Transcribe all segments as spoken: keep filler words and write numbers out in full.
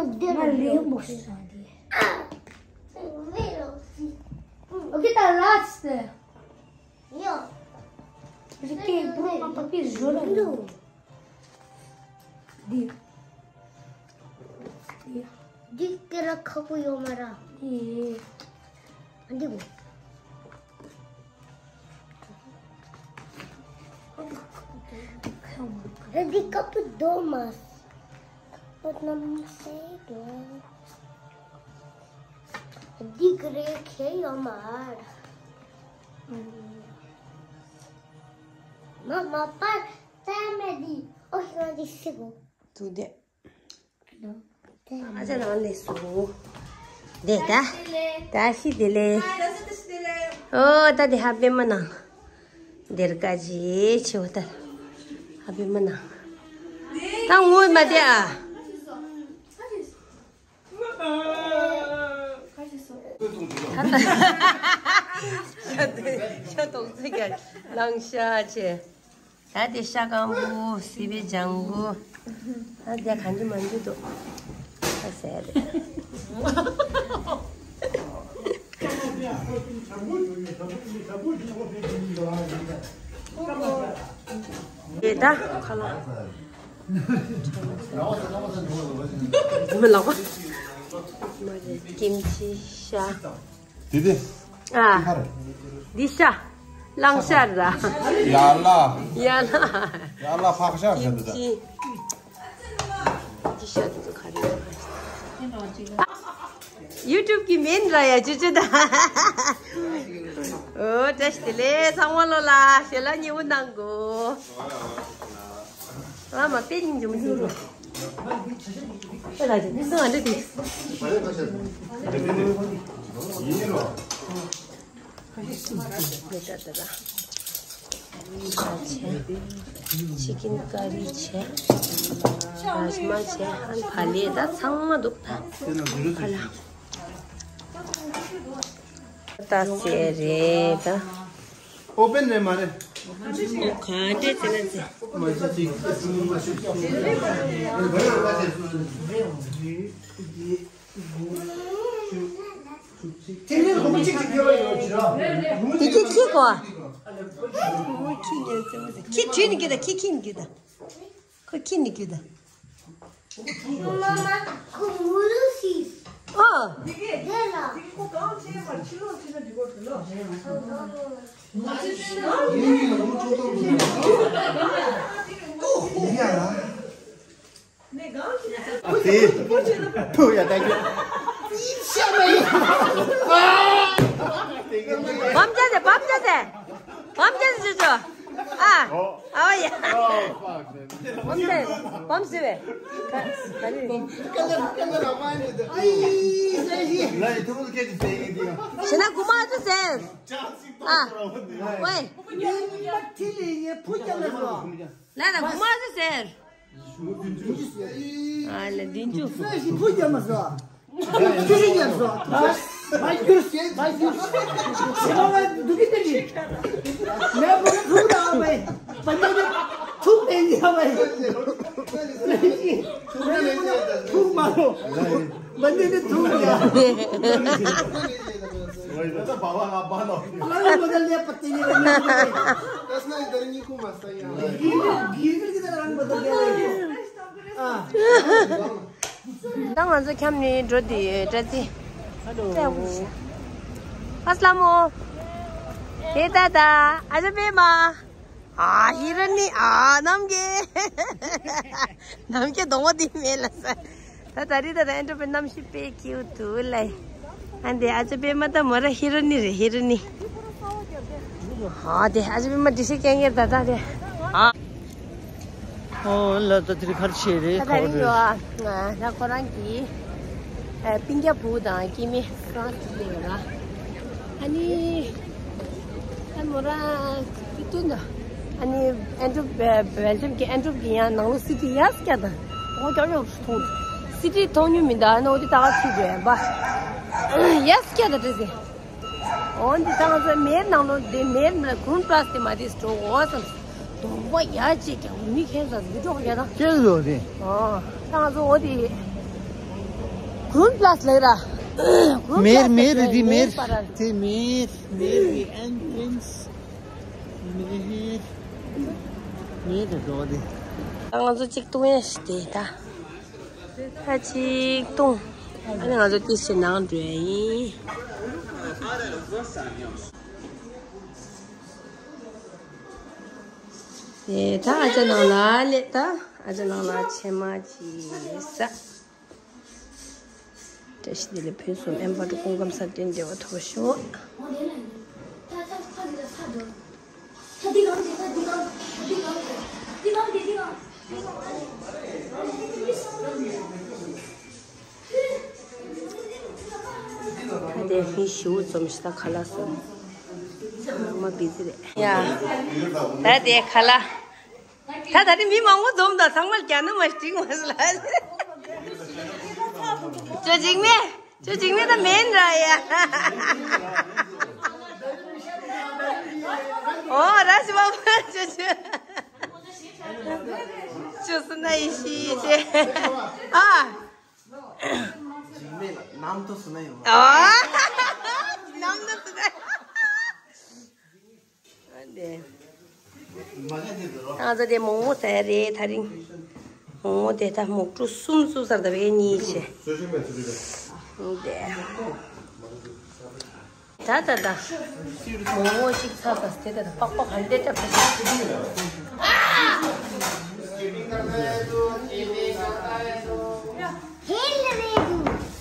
འདི་ང་ལས་མོ་ཤི་སོང་དེ། Okay, the last. རི་སྐེག་པོ་ཨ་པ་པི་བཟོ་ལ་འདུག་འདི། འདི་སྐེ་ར་ཁག་པོ་ཡོད་མ་ར། འདི། འདི་ཁག་པོ་འདུག་མ། But not mistake. འདི་ག་རེ་ཁེ་ཡོད་མ་ར། མ་མ་པར་ཏེ་མེ་དི་ཨོ་ཤི་ན་དི་སི་གོ། ཐུགས་རྗེ་ཆེ། ཨ་ཅག་རང་ལས་སུ། དེ་ད། ད་ཤི་དེ་ལས། ཨོ་ད་དེ་ཧ་པེ་མ་ན། དེར་ཀ་ཇི་ཆེ་བ་ད། ཧ་པེ་མ་ན། ད་ངོ་མ་དེ་ཨ། ཤ་དོག་ཚིག་ག་ལང་ཤ་ཆེ། ད་དེ་ཤ་སྐམ་པོ་སི་པའི་ལྗང་གུ། ད་དེ་གང་ཅི་མང་ཅི་འདུག་ད་ཟེར་རེད། དེ་ད་ཁ་ལག་མི་ལག་པ། ཀིམ་ཆི་ཤ། དེ་དེ། ཨ། འདི་ཤ། གླང་ཤ་ར། ཡ་ལ། ཡ་ལ། ཡ་ལ་ཕག་ཤ་ཟེར་འདུག་ད། ཀིམ་ཆི། འདི་ཤ་དེ་ཚོ་ག་རེ་རེད། ཡུ་ཊུབ་གི་མིང་ར་ཡ་ཅུ་ཅུ་ད། ཨོ་བཀྲ་ཤིས་བདེ་ལེགས་ཚང་མ་ལོ་ལ་ཞལ་ལག་མཉེས་པོ་གནང་གོ། ཨ་མ་པེ་ཉིན་འཇུ་མི་འཇུ་རོ། ཨེ་ལ་ཇི་མི་སུ་ཨ་འདྲ་དེ། ཅི་ཀིན་ཀ་རི་བྱས། རཱཇ་མ་བྱས། ཨན་ཕ་ལེ་ད་ཚང་མ་འདུག་ད། ཨ་ལ། ད་ཟེར་རེད་ད། ཨོ་པན་རེད་མ་རེད། ཨོ་ག་འདྲས་ཟེར་ན་ཟེར། མ་ཟེར་ཅིག་དེ་ནས་ལོ་གཅིག་ཅིག་ཡོད་ཡོད་ཅི་ར། དེ་ཁྱི་ཁྱི་གོ། ཁྱི་ཉལ་ཟེར་མ་ཟེར། ཁྱི་བྲིས་ནི་གི་ད་ཁྱི་ཁྱི་ནི་གི་ད། ཁོ་ཁྱི་ནི་གི་ད། མ་མ་ཁོ་མུ་རུ་སི། ཨ། དེ་ལ། དེ། ཐུག་ཡ་ད་གི། བམ་ཅ་ཟེ་བམ་ཅ་ཟེ། བམ་ཅ་ཟེ་ཅོ་ཅོ། ཨ། ཨ་ཡ། བམ་ཟེ། བམ་ཟེ་བས། ག་ག་རེ། ཞེ་ན་གུ་མ་ཟེ་ཟེར། ཨ། ཝེ། ལ་ན་གུ་མ་ཟེ་ཟེར། ཨ་ལ་བདུན་ཅུ། སུ་ཞིག་ཕུ་རྒྱབ་མ་སོ། ཁྱི་རིགས་རྒྱབ་སོ། མ་གྱུར་ཞེས་མ་གྱུར། ཞེ་མ་བ་འདུག་གི་དེ་རེད། མེ་བུ་ཕུ་ད་བའི། བ་ཉེ་ནི་ཐུག་པའི་ཉེ་བའི། ཐུག་མ་རོ། བ་ཉེ་ནི་ཐུག་ཡ། ལ་ལ་མ་ད་ལེ་པ་ཏི་ཉེ་བའི། ད་ང་ཚོ་ཁྱམས་ནས་འགྲོ་དུས་བཀྲ་ཤིས། ཨ་སླ་མོ། དེ་ད་ད་ཨ་ཅག་པད་མ། ཨ་ཧི་ར་ནི་ཨ་ནམ་གེ། ནམ་གེ་གདོང་བ་དེ་མེད་ལ་ས། ད་ད་རི་ད་ད་ཨེ་འགྲོ་པའི་གནམ་གཤིས་དཔེ་སྐྱིད་པོ་འདུག་ལེ། ཨ་འདི་ཨ་ཅག་པད་མ་ད་མོ་ར་ཧི་ར་ནི་རེད་ཧི་ར་ནི། ཨ་དེ་ཨ་ཅག་པད་མ་འདི་ཤེས་སྐད་ངེར་ད་ད་རེད། ཨ། ཨོ་ལ་ད་དེ་གར་ཆེ་རེད། ད་ད་རིང་ཡོད་ཨ། ད་ཁོ་རང་གི་ཨ་སྤུན་ཀྱག་བུ་དང་སྐྱེ་དམན་སང་ཅིག་ལས་ཡོད་ར། ཨ་ནི་ཨ་མོ་རང་གི་སྟོན་ད། ཨ་ནི་ཨེ་འགྲུབ་བེལ་ཇམ་གི་ཨེ་འགྲུབ་གི་ཡང་ནང་ལོ་སི་ཊི་ཡ་སྐྱ་ད། ཨོ་ཀྱོག་ཀྱོག་མཐོང་། སི་ཊི་མཐོང་མྱོང་མི་འདུག་ཨ་ནི་ཨོ་དེ་ད་ག་ཚུད་དེ་བ། ཡ་སྐྱ་ད་དྲི་ཟེར། འོན་ཏེ་ད་ང་ཚོ་མེར་ནང་ལོ་དེ་མེར་ལ་གུན་པ་ལས་དེ་མ་དེ་སྤྲོ་འོ་བསམ། གདོང་པ་ཡ་ཅིག་ཀྱང་མི་ཁེན་ས་མི་འགྲོ་ཡ་ད། ཁྱེད་ཚོ་དེ། ཨོ། ད་ང་ཚོ་འོ་དེ། Ground plus ལ་ར། Ground མེར plus མེར་ལ་རེད། མེར། པ་ར། དེ་མེར། མེར་གི་ཨེན་ཊི་རན་སི། མེར། མེར་དུ་འགྲོ་དེ། ད་ང་ཚོ་གཅིག་བཏུང་ཡ་ཞིག་དེ་ད། ད་གཅིག་བཏུང་། ཨ་ནི་ང་ཚོ་ཏི་ཤི་ནང་འགྲོ་ཡ་ཡིན། དེ་ད་ཨ་ཅག་ནང་ལ་སླེབས། ད་ཨ་ཅག་ནང་ལ་ཕྱེ་མ་ཅིག་ཟ། བཀྲ་ཤིས་བདེ་ལེགས་ཕུན་སུམ། ཨེམ་བར་དུ་སྐུ་ཁམས་བཟང་། བརྟན་བདེ་བ་ཐོབ་ཤོག། ད་དེ་མི་ཞིའུ་འཛོམས་ཤིག། ད་ཁ་ལག་སོང་། ཚང་མ་བི་ཟི་རེད་ཡ། ད་དེ་ཁ་ལག་ད་ད་དེ་མི་མང་པོ་འཛོམས་དང་། ཚང་མ་རྒྱ་ནག་མ་ཞིག་མ་ལ། ཅོ་འཇིགས་མེད། ཅོ་འཇིགས་མེད་ད་མེན་ར་ཡ། ཨོ་ར་ཞི་བ་ཅོ་ཅོ། ཅོ་སུ་ན་ཡི་ཤི་ཅེ། ཨ། འཇིགས་མེད་ལ་རྣམ་རྟོག་སུ་ན་ཡོང་བ། ཨ། རྣམ་རྟོག་སུ་ན། ཨ་འདི། ང་ཚོ་དེ་མོག་མོག་ཟ་ཡ་རེད་དེ་རིང་། མོག་མོག་དེ་ད་མོག་ཕྲུག་གསུམ་བཙུགས་ཚར། ད་བས་གཉིས་བྱས། འདི། ད་ད་ད། མོག་མོག་ཞིག་ཚར་ད། དེ་ད་ད་པགས་པ་ག་འདྲ་བཀྲ་ཤིས།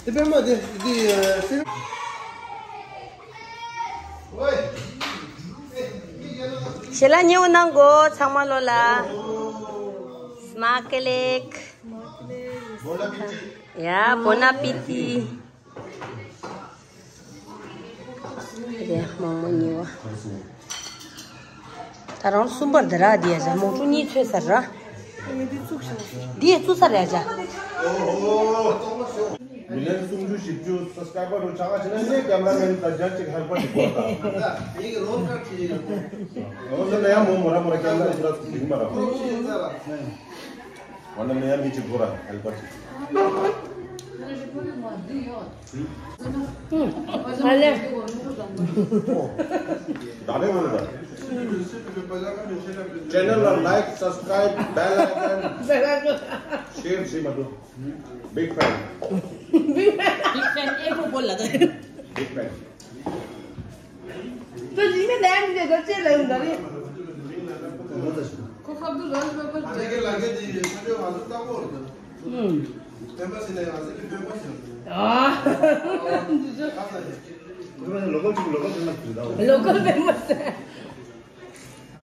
དེ་པད་མ་དེ་དེ། ཞལ་ལག་མཉེས་པོ་གནང་གོ་ཚང་མ་ལོ་ལ། སྨ་ཀ་ལེག་ཡ། བོ་ན་པི་ཏི། རེད། མོག་མོག་གཉིས་པ། ད་རང་གསུམ་པར་འདི་ར་འདི་ཡ་ཟ། མོག་ཕྲུག་གཉིས་ཚོས་ཟ་ར། འདི་ཡ་བཙུགས་ས་རེད་ཟ། མི་ལན་སུམ་ཅུ་བཞི་བཅུ་སབ་སི་ཀ་རའི་བར་རུ་ཆགས་ཀ་ཕྱིན་ན་ངས་ཀེམ་ར་མེན་ད་ཇ་གཅིག་ཧེལ་པར་གྱི་སྐོར་དང་། ཨོ་ཟེར་ན་ཡང་མོ་མོ་ར་མོ་ར་ཀེམ་ར་ཡི་ར་ཚུགས་ཀྱི་མ་ར། འོ་ན་མེ་ཡ་མི་གཅིག་པོ་ར་ཧེལ་པར་གྱི། ཨུམ། ཨ་ལེ། ད་ལེ་མོ་ར། ཅེ་ནལ་ལ་ལའིག་སབ་སི་ཀ་རའིབ་བེལ་ཨའི་ཀོན་ཤེར་བྱེད་མ་འགྲོ། Big fan. Big fan. Big fan. ཨེ་ཁོ་བོ་ལ་ད། Big fan. ད་ཡིན་ན་ལན་འདི་ད་ཅེ་ལན་ད་རེད། ཁོ་ཁ་བསྡུ་རང་བོད་པ་རེད། ཨུམ། ཨ། ལོ་ཀལ་ཕེ་མ་སི།